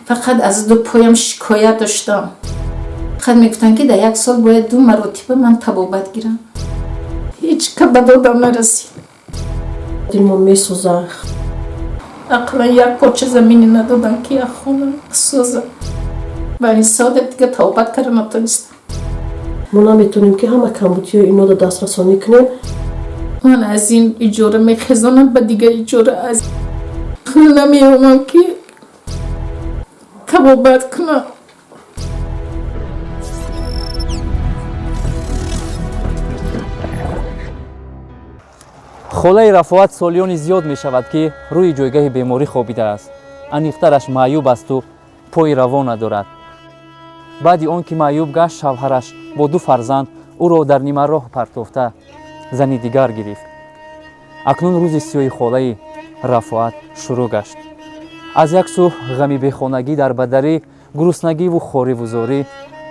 Фақат аз ду поям шикоят доштам. Фақат мегуфтанд, ки дар як сол бояд ду маротиба ман табобат гирам. Ҳеҷ ка ба додам нарасид. Дилмон месӯзад. Ақаллан як порча замине надодам, ки як хона созам. Ба ин сода дига табобат карда натонистам. Мо наметонем, ки ҳама камбудиҳои инҳоро дастрасонӣ кунем. Ман аз ин иҷора мехезонам ба дигар иҷора, аз пул намеёбам, ки табобат кунам. Холаи Рафоат солиёни зиёд мешавад, ки рӯи ҷойгаҳи беморӣ хобидааст. Аниқтараш, маъюб асту пои раво надорад. Баъди он ки маъюб гашт, шавҳараш бо ду фарзанд ӯро дар нимароҳ партофта, зани дигар гирифт. Акнун рӯзи сиёҳи холаи Рафоат шурӯъ гашт. Аз як сӯ ғами бехонагӣ, дарбадарӣ, гуруснагиву хориву зорӣ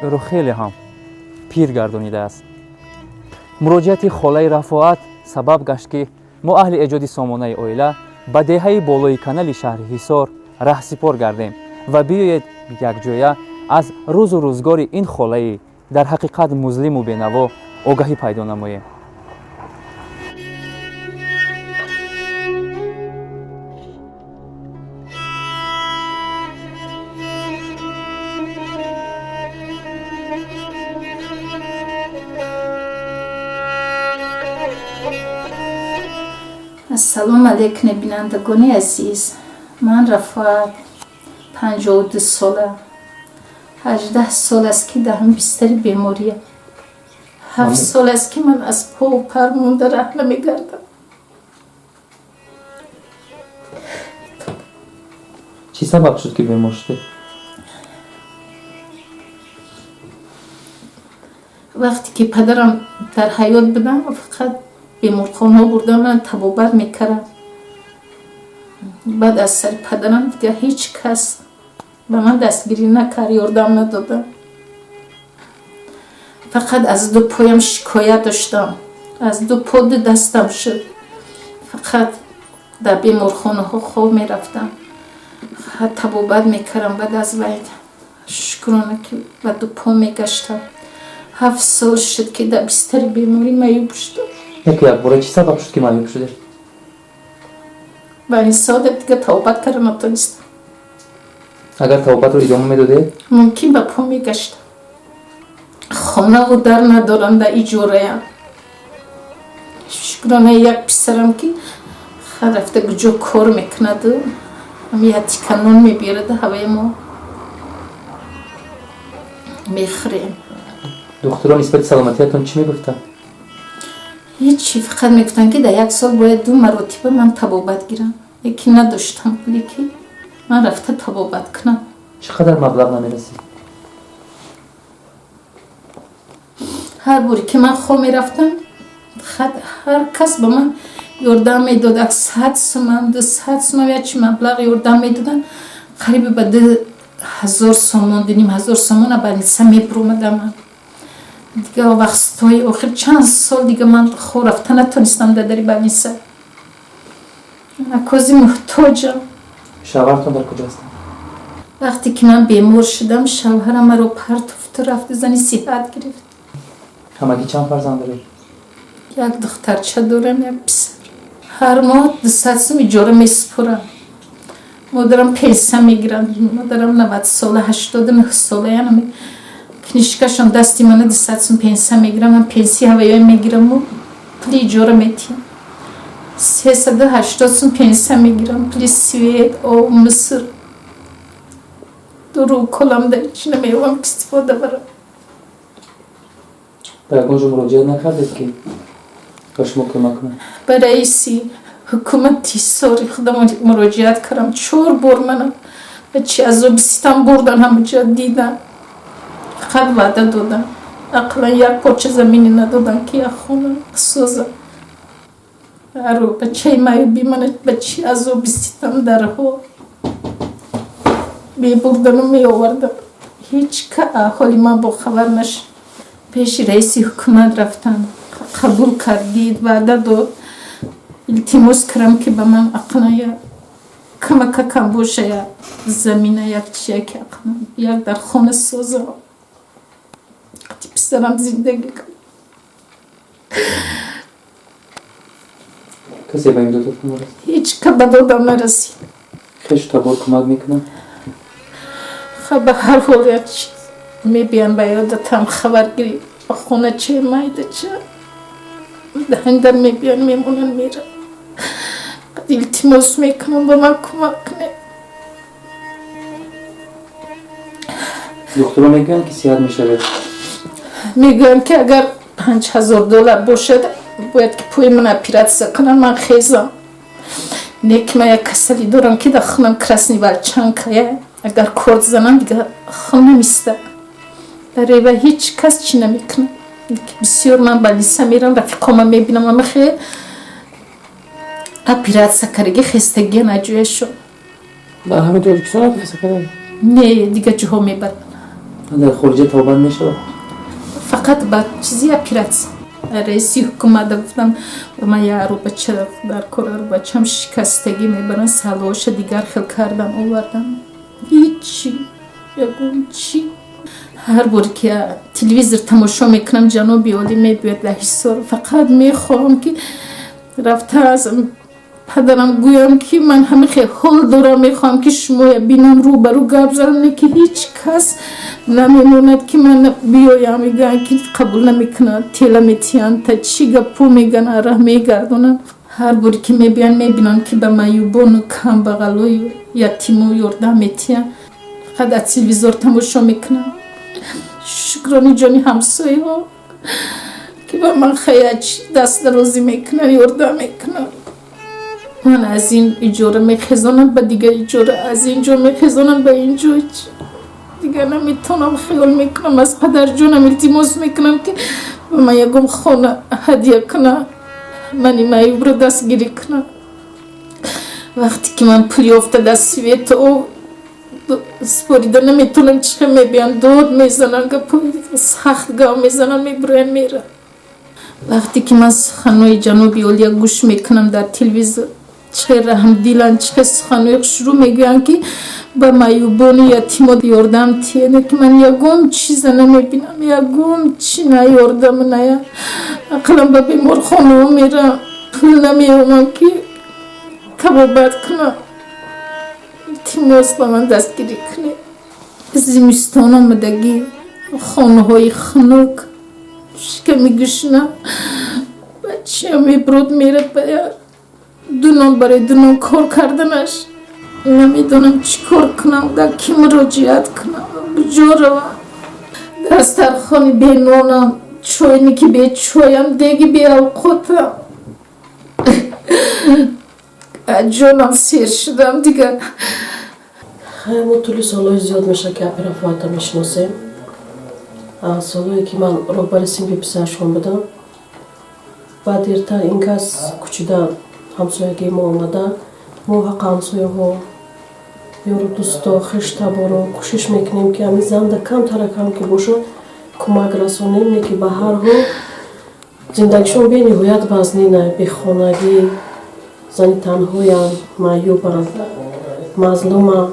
ӯро хеле ҳам пир гардонидааст. Муроҷиати холаи Рафоат сабаб гашт, ки мо, аҳли эҷоди сомонаи оила, ба деҳаи болои канали шаҳри Ҳисор раҳсипор гардем ва биёед, якҷоя аз рӯзу рӯзгори ин холаи дар ҳақиқат музлиму бенаво огаҳӣ пайдо намоем. Ассалому алайкум, бинандагони азиз. Ман Рафоат, 52 сола. 18 сол аст, ки дар ҳамин бистари бемориям. 7 сол аст, ки ман аз пову пар монда раҳ намегардам. Чӣ сабаб шуд, ки бемор шудед? Вақте ки падарам дар ҳаёт будам, фақат беморхонаҳо бурда, ман табобат мекардам. Баъд аз сари падарам дига ҳеҷ кас ба ман дастгирӣ накард, ёрдам надодам. Фақат аз ду поям шикоят доштам. Аз ду по, ду дастам шуд. Фақат дар беморхонаҳо хоб мерафтам, фақат табобат мекардам. Баъд аз вай, шукрона, ки ба ду по мегаштам. 7 сол шуд, ки дар бистари беморӣ маъюб шудам. Яку якбора чӣ сабаб шуд, ки маъюб шудед? Ба ин сода дига табобат карда натонистам. Агар табобатро идома медодед? Мумкин, ба по мегаштам. Хонаву дар надорам, дар иҷораям. Шукрона, як писарам, ки рафта куҷо кор мекунаду як тика нон мебиёраду ҳаваи мо мехӯрем. Духтурон нисбати саломатиятон чӣ мегуфтанд? Ҳечи, фақат мегуфтанд, ки дар як сол бояд ду маротиба ман табобат гирам. Яке надоштам пуле, ки ман рафта табобат кунам. Чӣ қадар маблағ намерасид? Ҳар боре ки ман хоб мерафтам, ҳар кас ба ман ёрдам медод, як 100 суман, 200 суман, якчи маблағ ёрдам медоданд. Қариби ба 2000 сомон, 2500 сомона больница мебуромадам ман. Дига вақтҳои охир, чанд сол дига ман хоб рафта натонистам дар дари больница. Акози муҳтоҷам. Шавҳартон дар куҷо ҳастанд? Вақте ки ман бемор шудам, шавҳарам маро партофту рафту зани сиҳат гирифт. Ҳамагӣ чанд фарзанд доред? Як духтарча дорам, як писар. Ҳар моҳ 200 сум иҷора месупорам. Модарам пенсия мегиранд. Модарам 90 сола, 89 сола, яна книжкашон дасти мана. 200 сум пенсия мегирам. Ман пенсия ҳаваёй мегираму пули иҷора метиҳам. 380 сум пенсия мегирам. Пули свет, об, мусор, дуру колам дар чӣ намеёбам, ки истифода барам. Ба ягон ҷо муроҷиат накардед, ки ба шумо кӯмак кунад? Ба раиси ҳукумати Ҳисори худам муроҷиат кардам. Чор бор мана ба чи азоби ситам бурдан, ҳамаҷо дидам. Фақат ваъда додам, ақаллан як порча замине надодам, ки як хона созам. Ару бачаи маъюби мана ба чи азоби ситам дарҳо мебурдану меовардан. Ҳеҷ ка аҳоли ман бохабар нашуд. Пеши раиси ҳукумат рафтам, қабул кард, дид, ваъда дод. Илтимос кардам, ки ба ман ақаллан як Камакакам боша, як замина, як чи, як як дар хона созам, писарам зиндагӣ кунам. Касе ба имдодатон нарасид? Ҳеҷ ка ба додам нарасид. Хешу табор кӯмак мекунанд? Ха, ба ҳар ҳол як чиз мебиям, ба ёдатам хабаргирӣ, ба хона че майда ча даҳандар мебиян, мемонанд, мерам. Илтимос мекунам, ба ман кӯмак кунед. Духтуро мегӯянд, ки сиҳат мешавед? Мегӯянд, ки агар 5000 доллар бошад, бояд ки пои ман оператсия кунанд, ман хезам. Не ки ман як касалӣ дорам, ки дар хунам красный волчанка, агар корд занам, дига хун намеиста. Барои ва ҳеҷ кас чӣ намекунад. Бисёр ман ба лиса мерам, рафиқома мебинам, амахе оператсия кардаги, хестагиан аҷояшон. Дар ҳамин Тоҷикистон оператсия карда? Не, дига ҷоҳо мебаранд. Дар хориҷа табобат мешавад? Фақат ба чизи оператсия. Раиси ҳукумата гуфтам, ба ман як арӯбача дар кор, арӯбачам шикастагӣ, мебаранд, салоша дигар хел кардан, овардан, ҳичи, ягон чӣ. Ҳар боре ки телевизор тамошо мекунам, ҷаноби олӣ мебиёд дар Ҳисор, фақат мехоҳам, ки рафта аз падарам гӯям, ки ман ҳамин хел ҳол дорам, мехоҳам, ки шумоя бинам, рӯбарӯ гап занам. Не ки ҳеҷ кас намемонад, ки ман биёям. Мегӯянд, ки қабул намекунанд, тела метиҳанд, та чӣ гапҳо мегӯянд, араҳ мегардонанд. Ҳар боре ки мебиёянд, мебинам, ки ба маъюбону камбағалою ятиму ёрдам метиҳанд. Фақат аз телевизор тамошо мекунам. Шукрони ҷони ҳамсояҳо, ки ба ман хаяч дастдарозӣ мекунанд, ёрдам мекунанд. Ман аз ин иҷора мехезонам ба дигар иҷора, аз ин ҷо мехезонам ба ин ҷо, дигар наметавонам. Хиёл мекунам, аз падарҷонам илтимос мекунам, ки ба ман ягон хона ҳадя кунад, мани маъюбро дастгирӣ кунад. Вақте ки ман пул ёфта, дар свету спорида наметавонам, чихел мебиёнд, дод мезананд, гапои сахт гав мезананд, мебироянд, меранд. Вақте ки ман суханҳои ҷаноби олия гӯш мекунам дар телевизор, чихел раҳмдиланд, чихел суханҳои хушрӯ мегӯянд, ки ба маъюбону ятимо ёрдам тиҳед, ки ман ягон чиза намебинам, ягон чи, на ёрдам, на ақаллан ба беморхонао мерам, пул намеёбам, ки табобат кунам. Илтимос, ба ман дастгирӣ кунед. Зимистон омадагӣ, хонаҳои хунук, шиками гушна, бачаам мебурод, мерад ба ду нон, барои ду нон кор карданаш. Намедонам, чӣ кор кунам, дар кӣ муроҷиат кунам, куҷо равам. Дастархони бенонам, чойники бечоям, деги беавқотам. Аз ҷонам сер шудам дигар. Хай, мо тӯли солҳои зиёд мешавад, ки апи Рафоата мешиносем. Аз солҳое ки ман роҳбари синфи писаршон будам, баъд дертар ин кас кӯчида ҳамсоягии мо омада. Мо ҳаққа ҳамсояҳо, ёру дӯсто, хештаборо кӯшиш мекунем, ки ҳамин занда камтаракам ки бошад, кӯмак расонем. Не ки ба ҳар ҳол зиндагишон бениҳоят вазнина, бехонагӣ, зани танҳоянд, маъюбанд, мазлуманд.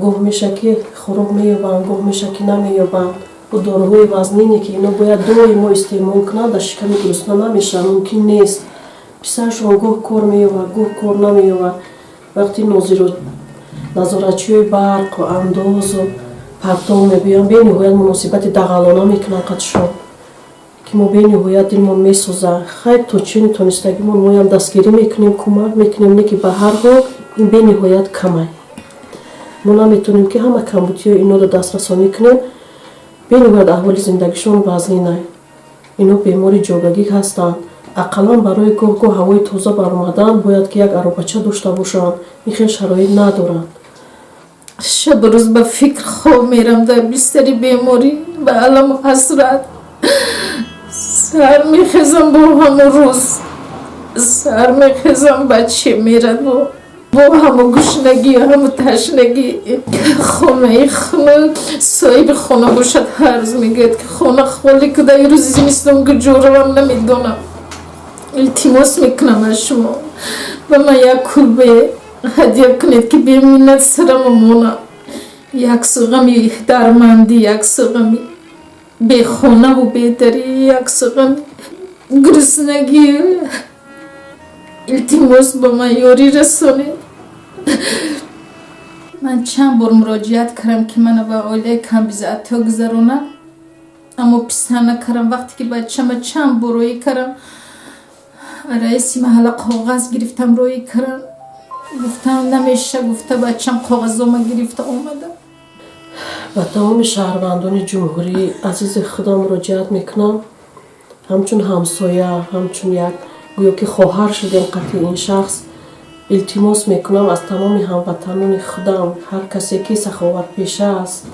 Гоҳ меша, ки хӯрок меёбанд, гоҳ меша, ки намеёбанд. Бо доруҳои вазнине, ки ино бояд доимо истеъмол кунанд, дар шиками гурусна намешаванд, мумкин нест. Писарашон гоҳ кор меёбад, гоҳ кор намеёбад. Вақти назоратчиҳои барқу андозу партов мебиёянд, бениҳоят муносибати дағалона мекунанд қадшон, ки мо бениҳоят дилмон месӯзад. Хайр, то чини тонистагимон моям дастгирӣ мекунем, кӯмак мекунем, не ки ба ҳар ҳол ин бениҳоят камай. Мо наметавонем, ки ҳама камбудиҳои иноро дастрасонӣ кунем. Бениҳоят аҳволи зиндагишон вазнинай. Ино бемори ҷогагӣ ҳастанд. Ақаллан барои гоҳ-гоҳ ҳавои тоза баромадан бояд, ки як аробача дошта бошанд. Ин хел шароит надоранд. Шабу рӯз ба фикр хоб мерам, дар бистари беморӣ, ба аламу ҳасрат сар мехезам. Бо ҳамон рӯз сар мехезам, баче мерад, бо ҳамо гушнагӣ, ҳамо ташнагӣ, хонаи хунук. Соҳиби хона бошад, ҳар рӯз мегӯяд, ки хона холӣ куда. Рӯзи зимистон куҷо равам, намедонам. Илтимос мекунам аз шумо, ба ман як кулбе Ҳадя кунед, ки беминнат сарама монам. Як су ғами дармандӣ, як су ғами бехонаву бедарӣ, як су ғами гуруснагӣ. Илтимос, ба ман ёрӣ расонед. Ман чанд бор муроҷиат кардам, ки мана ба оилаи камбизоатҳо гузаронам, аммо писанд накардам. Вақте ки бачама чанд бор роӣ кардам, раиси маҳалла коғаз гирифтам, роӣ кардам, гуфтам, намеша. Гуфта, бачам коғазома гирифта омада. Ба тамоми шаҳрвандони ҷумҳурии азизи худам муроҷиат мекунам. Ҳамчун ҳамсоя, ҳамчун як гӯё ки хоҳар шудем қатъи ин шахс, илтимос мекунам аз тамоми ҳамватанони худам, ҳар касе ки саховатпеша аст,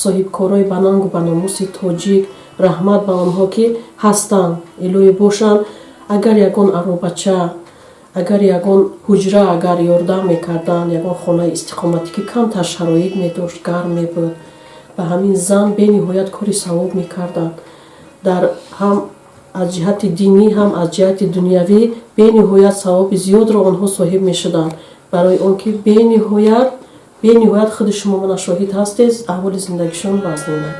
соҳибкорои банангу баномуси тоҷик, раҳмат ба онҳо ки ҳастанд, илоҳӣ бошанд. Агар ягон аробача, агар ягон ҳуҷра, агар ёрдам мекарданд, ягон хонаи истиқоматӣ, ки камтар шароит медошт, гарм мебуд, ба ҳамин зан бениҳоят кори савоб мекарданд. Дар ҳам аз ҷиҳати динӣ, ҳам аз ҷиҳати дунявӣ бениҳоят савоби зиёдро онҳо соҳиб мешуданд, барои он ки бениҳоят, бениҳоят худи шумо мана шоҳид ҳастед, аҳволи зиндагишон вазнина.